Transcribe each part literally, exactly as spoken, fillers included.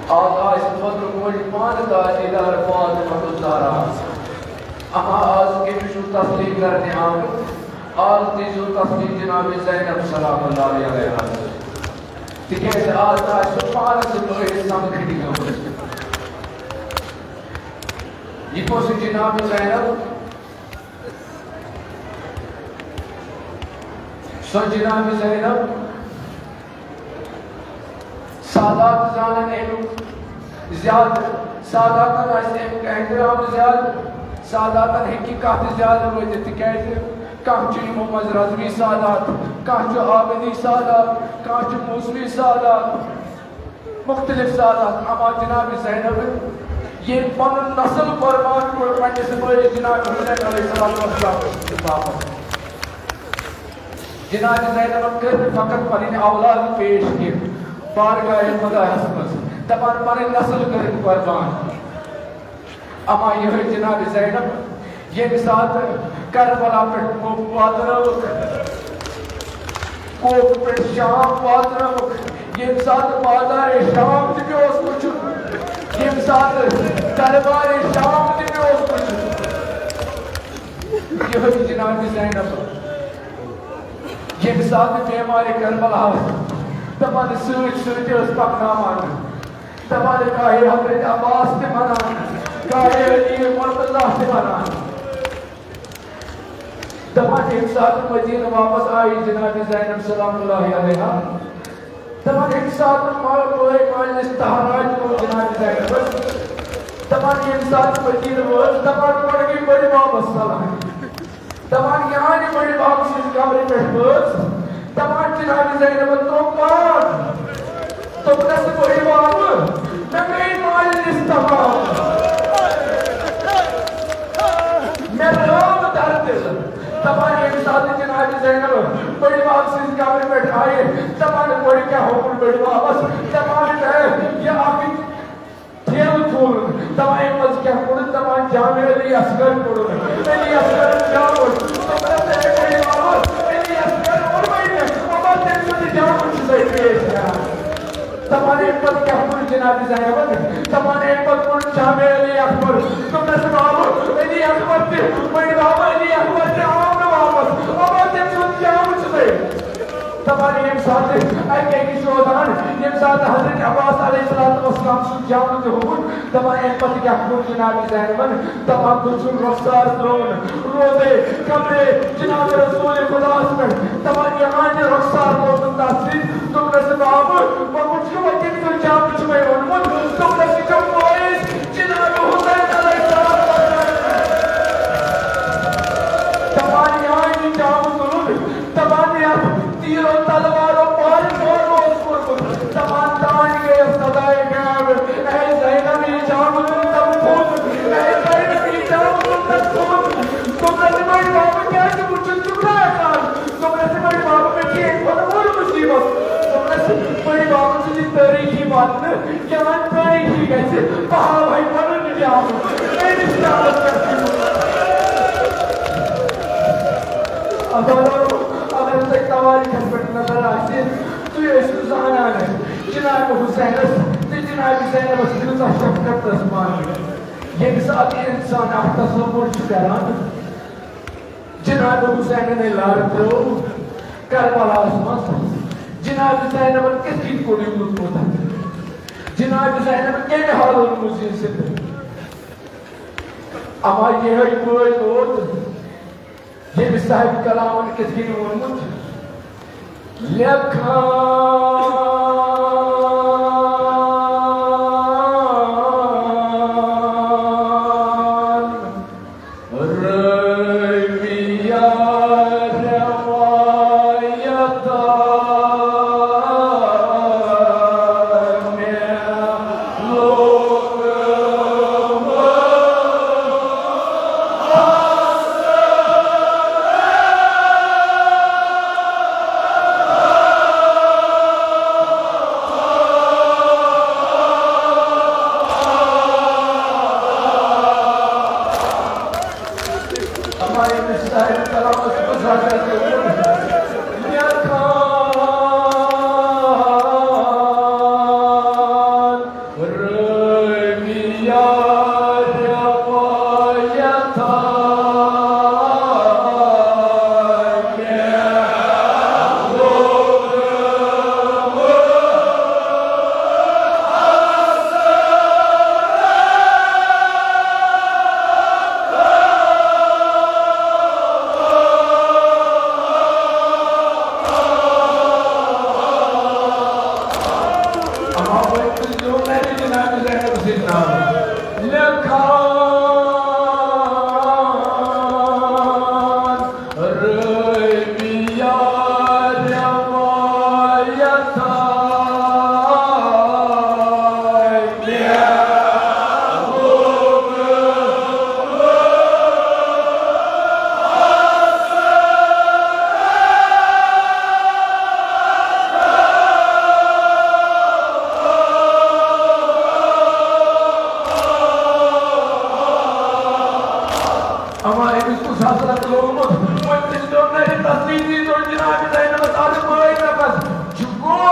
آز آسہِ مطلب وۄنۍ پانہٕ تاجدار فاطمہ الزہرا۔ اما آز کٔمِس چھُو تسلیٖم کرنہِ آمُت؟ آز دیٖزیو تسلیٖم جناب زینب سلام اللہ علیہا۔ تِکیٛازِ آز آسہِ سُہ پانہٕ سۭتۍ لٲگِتھ سمکھنہِ گٔمٕژ۔ یہِ کۄس چھِ جناب زینب؟ سۄ جناب زینب، سادات زانن امیُک زیادٕ، ساداتن آسہِ امیُک احترام زیادٕ، ساداتن ہیٚکہِ کانٛہہ تہِ زیادٕ وٲتِتھ، تِکیٛازِ کانٛہہ چھُ یِمو منٛز رضوی سادات، کانٛہہ چھُ عابدی سادات، کانٛہہ چھُ موسمی سادات۔ مختلف سادات، اما جناب زینب ییٚلہِ پنُن نسل قربان کوٚر پننِس مٲلِس جناب حسین علیہ السلام باپتھ۔ جناب زینبن کٔر نہٕ فقط پنٕنۍ اولاد پیش کینٛہہ بارگاہ خدایس منٛز، دپان پنٕنۍ نسل کٔرٕن قربان۔ اما یِہوٚے جناب زینب، ییٚمہِ ساتہٕ کربلا پٮ۪ٹھ کوف واتنٲوٕکھ، کوف پٮ۪ٹھ شام واتنٲوٕکھ، ییٚمہِ ساتہٕ بازارِ شام تہِ مےٚ اوس وٕچھُن، ییٚمہِ ساتہٕ دربارِ شام تہِ مےٚ اوس وٕچھُن، یِہوٚے جناب زینب، ییٚمہِ ساتہٕ بیمارِ کربلا ٲس، دپان سۭتۍ سۭتۍ ٲس پکناوان۔ دپان گاہے حضرت عباس تہِ ونان، گاہے علی مرتضیٰ تہِ ونان۔ دپان ییٚمہِ ساتہٕ مدینہٕ واپس آیہِ جناب زینب سلام اللہ علیہا، دپان ییٚمہِ ساتہٕ مال بٲے مالِس تہراج کوٚر جناب زینبس، دپان ییٚمہِ ساتہٕ مدینہٕ وٲژ، دپان گۄڈٕ گٔے بٔڑۍ بابس سلام۔ دپان یعنی بٔڑِ بابہٕ سٕنٛزِ قبرِ پٮ۪ٹھ وٲژ، دپان جناب زینبن ترٛوو پان۔ دوٚپنس بٔڑِ بابہٕ، مےٚ گٔے مالِس تمام۔ مےٚ رٲو دردِ۔ دپان ییٚمہِ ساتہٕ جناب زینب بٔڑِ بابہٕ سٕنٛزِ قبرِ پٮ۪ٹھ آیہِ، دپان گۄڈٕ کیٛاہ ہووُن بٔڑِ بابس؟ دپان ہے، یہِ اکھ ٹھیلہٕ کھولُن، دپان اَمہِ منٛز کیٛاہ کوٚڑُتھ؟ دپان جامع علی اصغر کوٚڑُن۔ علی اصغر جامع۔ دوٚپنس، "ہے بٔڑِ بابا، علی اصغر اوٚن وۄنۍ مےٚ، مگر تٔمۍ سُنٛد جامع چھُ تۄہہِ پیش کران۔" دپان اَمہِ پتہٕ کیٛاہ کوٚڑُتھ جناب زینبن؟ دپان اَمہِ پتہٕ کوٚڑُتھ جامع علی اکبر۔ دوٚپنس، "بابا، علی اکبر تہِ، بٔڑِ بابا، علی اکبر تہِ آو نہٕ واپس، مگر تٔمۍ سُنٛد جامع چھُ تۄہہِ۔" دپان ییٚمہِ ساتہٕ اَکہِ اَکہِ چھُ وَدان، ییٚمہِ ساتہٕ حضرت عباس علیہ الصلوۃ والسلام سُنٛد جامہٕ تہِ ہووُن، دپان اَمہِ پتہٕ کیٛاہ کوٚر جناب زینبن؟ دپان دٔچھُن رۄخسار ترٛووُن، روزے قبرے جناب رسول خداس پٮ۪ٹھ۔ دپان یہِ آنہِ رۄخسار لوگُن تَتھ سۭتۍ، دوٚپنس، "بابہٕ، وۄنۍ وٕچھ یہِ، وۄنۍ کٔمۍ سُنٛد جامہٕ چھُ وۄنۍ اوٚنمُت؟" دوٚپنس، "یہِ چھُ مٲیِس جناب حسین علیہ السلام۔" دپان یہِ آنہِ جامہٕ تُلُن، دپان یَتھ تیرو تلوارو پارٕ پورٕ اوس کوٚرمُت۔ دپان تانۍ گٔیَس سدایہِ غیب، اے زینب، یہِ جامہٕ تُل تَم تھوٚد، اے زینب، یہِ جامہٕ تُل تَم تھوٚد۔ دوٚپنَس، "بٔڑۍ بابہٕ، کیٛازِ وٕچھُن چھُکھ نہٕ ہٮ۪کان؟" دوٚپنَس، "بٔڑۍ بابہٕ، مےٚ چھِ ییٚمہِ کھۄتہٕ بوٚڑ مُصیٖبت۔" دوٚپنَس، بٔڑۍ بابہٕ سٕنٛدِ تٲریٖخی وَننہٕ کیٛاہ وَنہِ تٲریٖخی گژھِ، بہٕ ہاوہَے پَنُن جامہٕ۔ میٲنِس جامَس پٮ۪ٹھ چھُ۔ عزیزو، اگر تۄہہِ توٲریٖخَس پٮ۪ٹھ نظر آسہِ، تُہۍ ٲسِو زانان جناب حسینَس تہٕ جناب زینبَس کۭژاہ شفقت ٲس پانہٕ ؤنۍ۔ ییٚمہِ ساتہٕ اِنسان اکھ تصوُر چھُ کران، جناب حسینَن ییٚلہِ لارٕ ترٲو کربلاہَس منٛز، جناب زینبَن کِتھ کٔنۍ کوٚڑ یوٗت کوتاہ؟ جناب زینبَن کَمہِ حالہٕ اوٚنمُت یہِ زِندٕ؟ اما یِہوٚے بٲے ووت، ییٚمہِ صاحب کلامن کِتھ کٔنۍ ووٚنمُت؟ لیکھان رٲوِیا روایتا مےٚ لوگ جنید جناب زینب سٕنٛدۍ ناوٕ لیکھان۔ رٲوِیا روایت اما أمِس کُس حضرت لوگمُت؟ وۄنۍ تٔمۍ دوٚپ نہ، یہِ تصدیٖق یی تو جناب زینبس آز مٲے نفس۔ چھُ گوے۔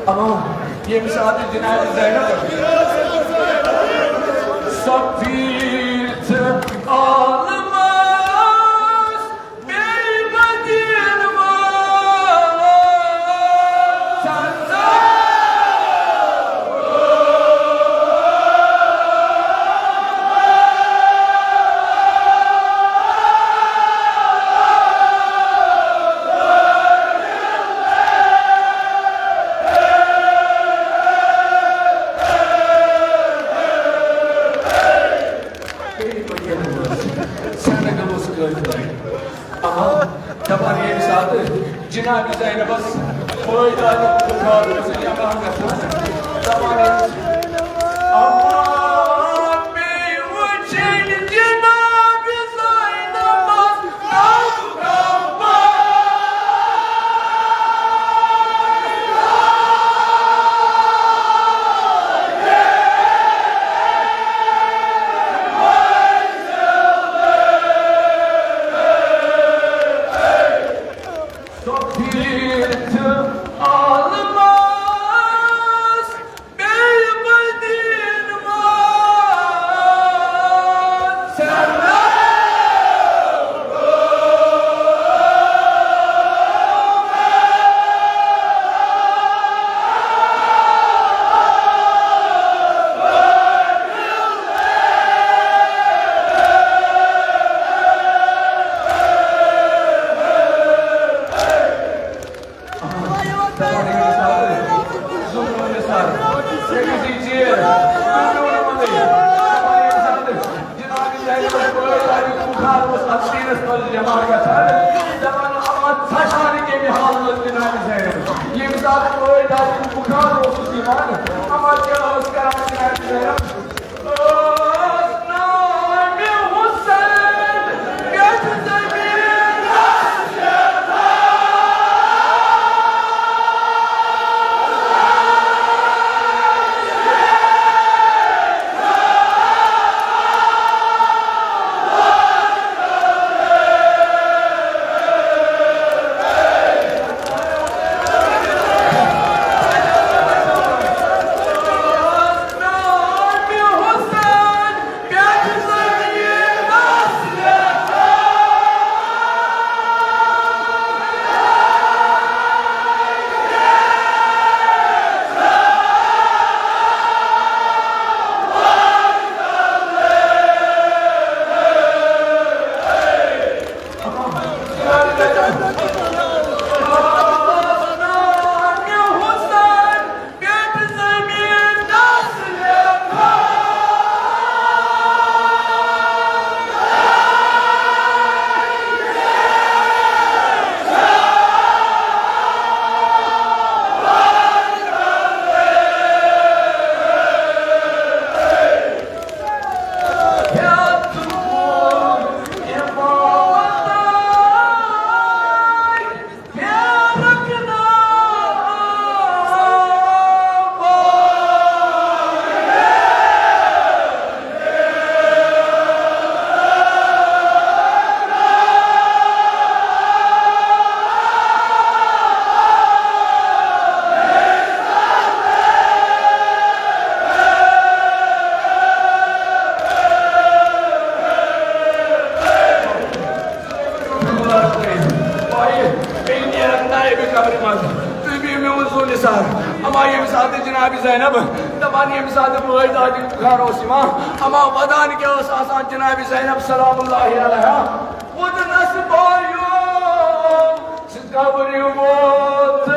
اما ییٚمہِ ساتہٕ جناب زینب سۄ پیٖر تہٕ عالمس بیٚیہِ مدیٖنہٕ وٲژ۔ سٮ۪نہٕ گٔمٕژ قٲبلٕے۔ اما، دَپان ییٚمہِ ساتہٕ جناب زینبس پٲدٕ آیہِ بُخار اوس جمع گژھان، دَپان ییٚمہِ ساتہٕ، اما، بیٚیہِ وٕچھِنۍ جناب زینبس ییٚمہِ ساتہٕ پٲدٕ آیہِ بُخار اوسُس یِوان، اما کیٛاہ ٲس کران جناب زینب؟ نایب قبرِ منٛز۔ تُہۍ بِہِو میون زوٗ نثار۔ اما ییٚمہِ ساتہٕ جناب زینب دپان، ییٚمہِ ساتہٕ بٲے دادِ بُخار اوس یِوان، اما ودان کیٛاہ ٲس آسان جناب زینب سلام اللہ علیہا؟ وُدنس بایو قبرِ ووت۔